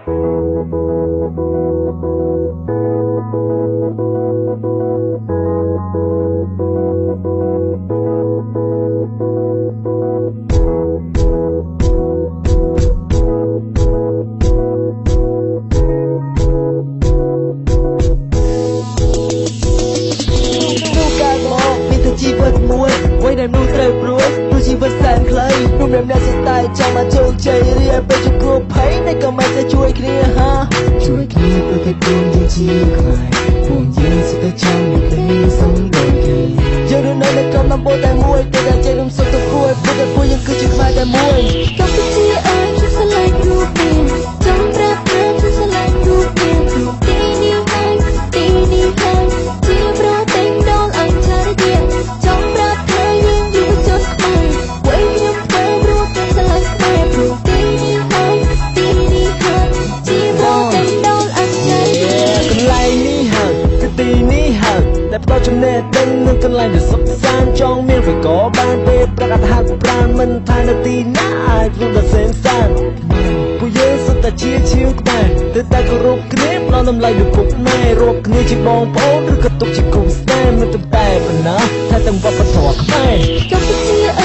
នោះកើតមកមានតែជីវិតមួយអ្វីដែលមនុស្សត្រូវព្រួយព្រោះជីវិតសែនខ្លីនោះម្នាក់ម្នាក់សុទ្ធតែចង់មកជោគជ័យរៀនពេលជួបគ្រោះភ័យតែក៏មិនទៅជួយគ្នាហា ជួយគ្នាព្រោះតែខ្លួនយើងជាខ្មែរពួកយើងសុទ្ធតែចង់មានគ្នាសំដូចគ្នា យើងរស់នៅនៅក្រុមដំបូលតែមួយពេលដែលចេះរំសុខទៅព្រួយព្រោះតែពួកយើងគឺជាខ្មែរតែមួយ កម្ពុជាអើយខ្ញុំស្រឡាញ់រូបនាងចង់ប្រាប់ថាខ្ញុំស្រឡាញ់រូបនាងព្រោះទីនេះហើយទីនេះហើយជាប្រទេសដល់អច្ឆរិយៈចង់ប្រាប់ថាយើងយុវជនខ្មែរអ្វីខ្ញុំធ្វើព្រោះខ្ញុំស្រឡាញ់ខ្មែរព្រោះទីនេះហើយទីនេះហើយជាប្រទេសដល់អច្ឆរិយៈ កន្លែងនេះហើយគឺទីនេះហើយដែលផ្ដល់ចំណេះដឹងនិងកន្លែងដែលសុខសាន្តចង់មានវិកបានពេលប្រកាសហាត់ប្រាណមិនថានៅទីណាអាចរួមដល់សេនសានពួកយើងសុទ្ធតែជាឈាមខ្មែរទើបតែគោរពគ្នាផ្ដល់តម្លៃដល់ពុកម៉ែរាប់គ្នាជាបងប្អូនឬក៏ទុកជាគូស្នេហ៍មិនត្រឹមតែប៉ុណ្ណោះថែទាំងវប្បធម៌ខ្មែរ កម្ពុជា